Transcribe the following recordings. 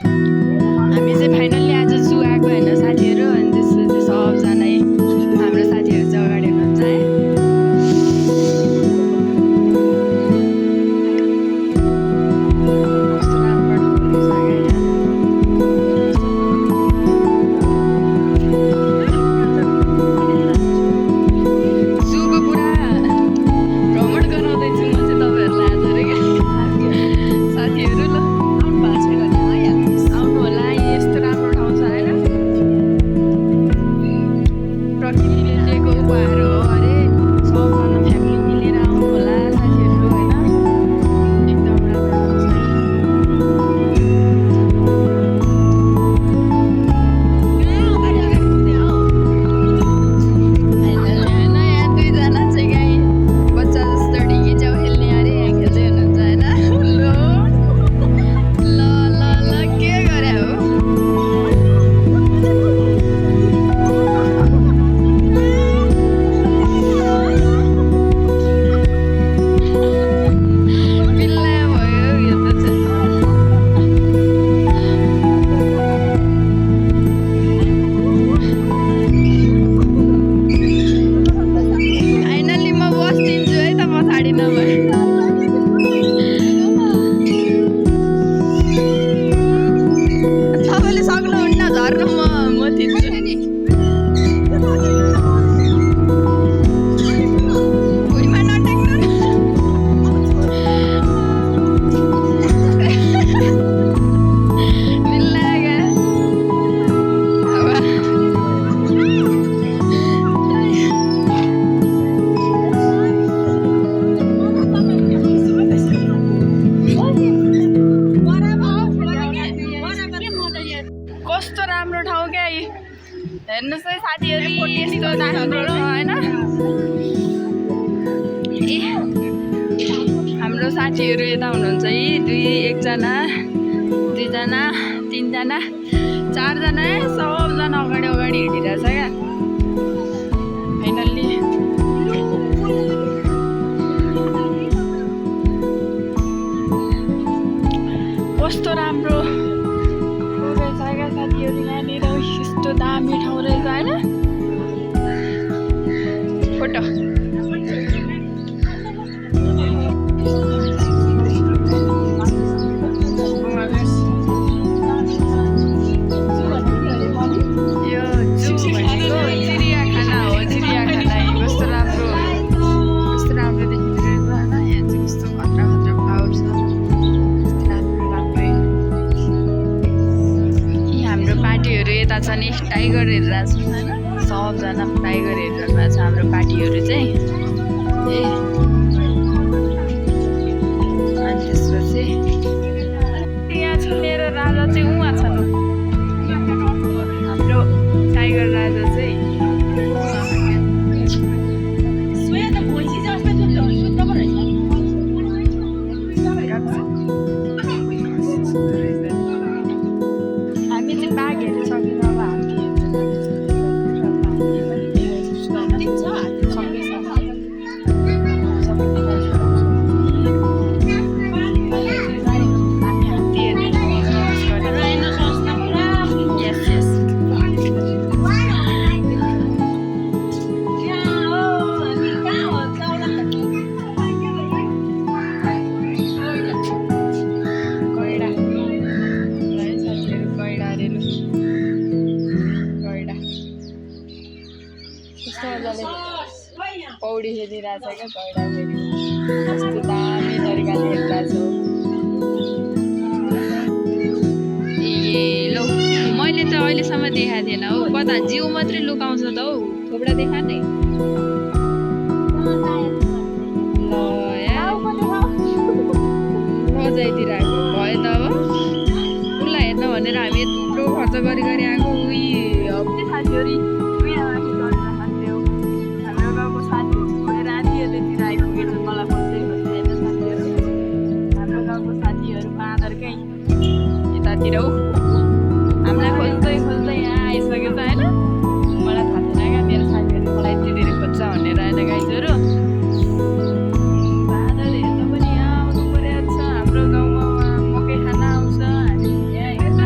हामी चाहिँ फाइनल्ली आज जू आएको होइन साथीहरू, अनि त्यसपछि सबजना हाम्रो साथीहरू चाहिँ अगाडि हुनुहुन्छ है। कस्तो राम्रो ठाउँ क्या हेर्नुहोस् है साथीहरू, यस्तो राम्रो छ होइन। हाम्रो साथीहरू यता हुनुहुन्छ है, एकजना, दुईजना, तिनजना, चारजना है, सबजना अगाडि अगाडि हिँडिरहेछ क्या फाइनल्ली। कस्तो राम्रो रहेछ क्या साथीहरू, यहाँनिर यस्तो दामी ठाउँ रहेछ होइन। फोटो छ नि, टाइगर हेरिरहेको छु होइन, सबजना टाइगर हेरिरहेको छ हाम्रो पार्टीहरू चाहिँ। अनि त्यसपछि यहाँ छ मेरो राजा चाहिँ, उहाँ छ हाम्रो टाइगर राजा चाहिँ। हामी चाहिँ बाघ हेरिसक्यौँ। पौडी खेलिरहेछ क्या गैडा फेरि, कस्तो दामी तरिकाले हेरिरहेछ। ए लौ मैले त अहिलेसम्म देखाएको थिएन हौ, कता जिउ मात्रै लुकाउँछ त हौ, थोपडा देखा नै। मजाइदिरहेको भयो त अब, उसलाई हेर्न भनेर हामी यत्रो खर्च गरी गरी आएको। अब साथीहरू मलाई खोज्दै खोज्दै होइन साथीहरू, हाम्रो गाउँको साथीहरू बाँदरकै यतातिर हौ, हामीलाई खोज्दै खोज्दै यहाँ आइसकेको छ होइन। मलाई थाहा छैन क्या मेरो साथीहरू मलाई यति धेरै खोज्छ भनेर होइन गाइजहरू। बाँदर हेर्न पनि यहाँ आउनु परेको छ, हाम्रो गाउँमा मकै खान आउँछ, हामी यहाँ हेर्न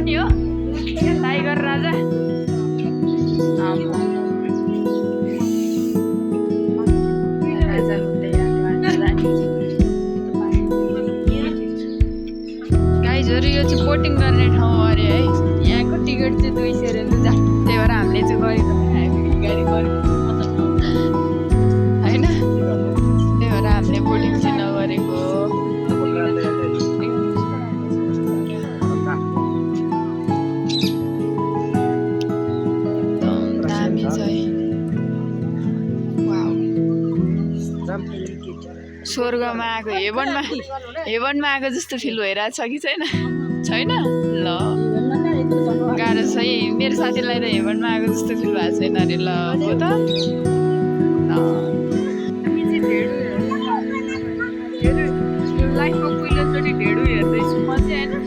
पनि हो टाइगर राजा गाइजहरू यो चाहिँ बोटिङ गर्ने ठाउँ अरे है यहाँको टिकट चाहिँ 200 रहेछ त्यही भएर हामीले चाहिँ गरेको गाडी गरेको होइन त्यही भएर हामीले बोटिङ चाहिँ नगरेको दामी छ है स्वर्गमा आएको हेभनमा आएको जस्तो फिल भइरहेको छ कि छैन छैन ल गाह्रो छ है मेरो साथीलाई त हेभनमा आएको जस्तो फिल भएको छैन अरे ल हो त लाइफमा पहिलोचोटि ढेँडो हेर्दैछु म चाहिँ होइन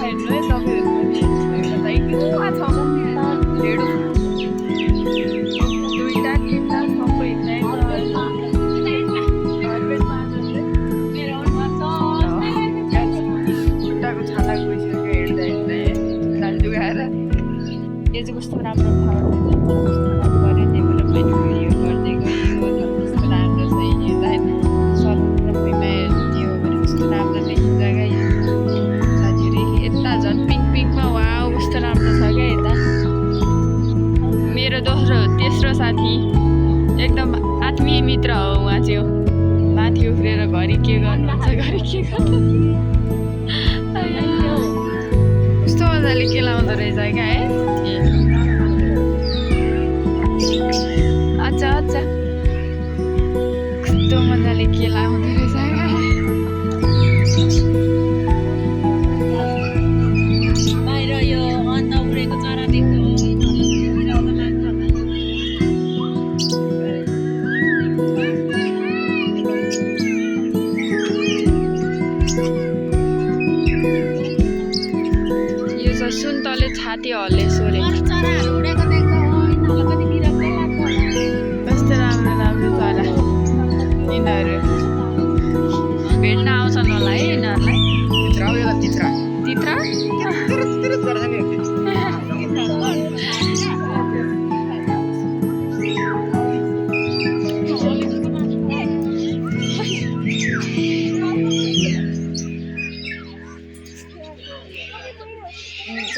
हेर्नु है तपाईँहरू ढेँडो दुईवटा तिनवटा सबै खुट्टाको छाला गइसक्यो हेर्दा हेर्दै दाजु खाएर यो चाहिँ कस्तो राम्रो ठाउँ गऱ्यो डेभलपमेन्ट भिडियो गर्दै गयो कस्तो राम्रो छ हेर्दा सबै त्यो कस्तो राम्रो देखिन्छ क्या साथीहरू यता झन् पिङमा वा कस्तो राम्रो छ क्या यता मेरो तेस्रो साथी एकदम आत्मीय मित्र हो उहाँ चाहिँ माथि उफ्रेर घरि के गर्नुहुन्छ घरि के गर्नु कस्तो मजाले केलाउँदो रहेछ क्या है अच्छा कस्तो मजाले केलाउँदो रहेछ क्या बाहिर यो अन्त उडेको चरा देख्नु सुन्तले छाती हल्ले सोरे कस्तो राम्रो चरा यिनीहरू भेट्न आउँछन् होला है यिनीहरूलाई तित्रा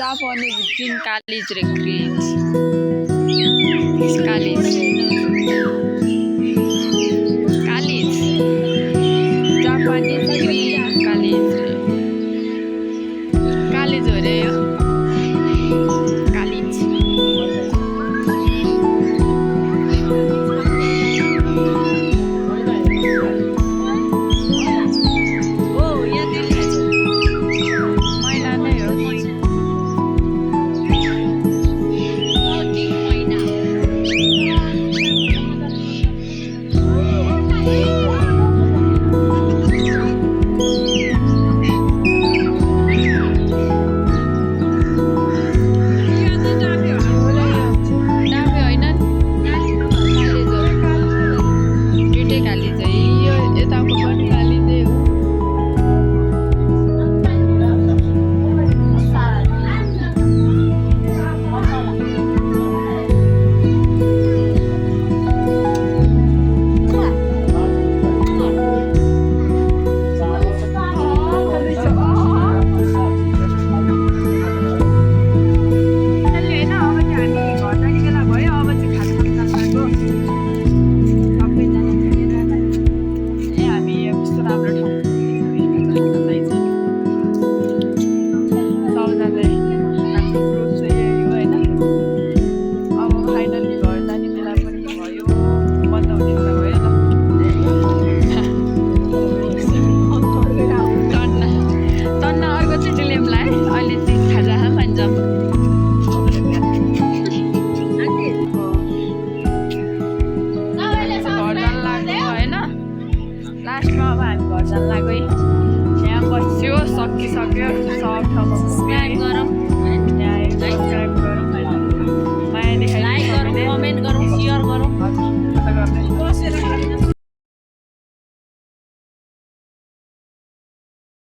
Japanese green college recruits. College. Japanese green college. College हो रे यो college. मैला नै हो सकिसक्यो सब ठाउँमा सब्सक्राइब गरौँ सब्सक्राइब गरौँ माया देखाइ लाइक गरौँ कमेन्ट गरौँ सेयर गरौँ हजुर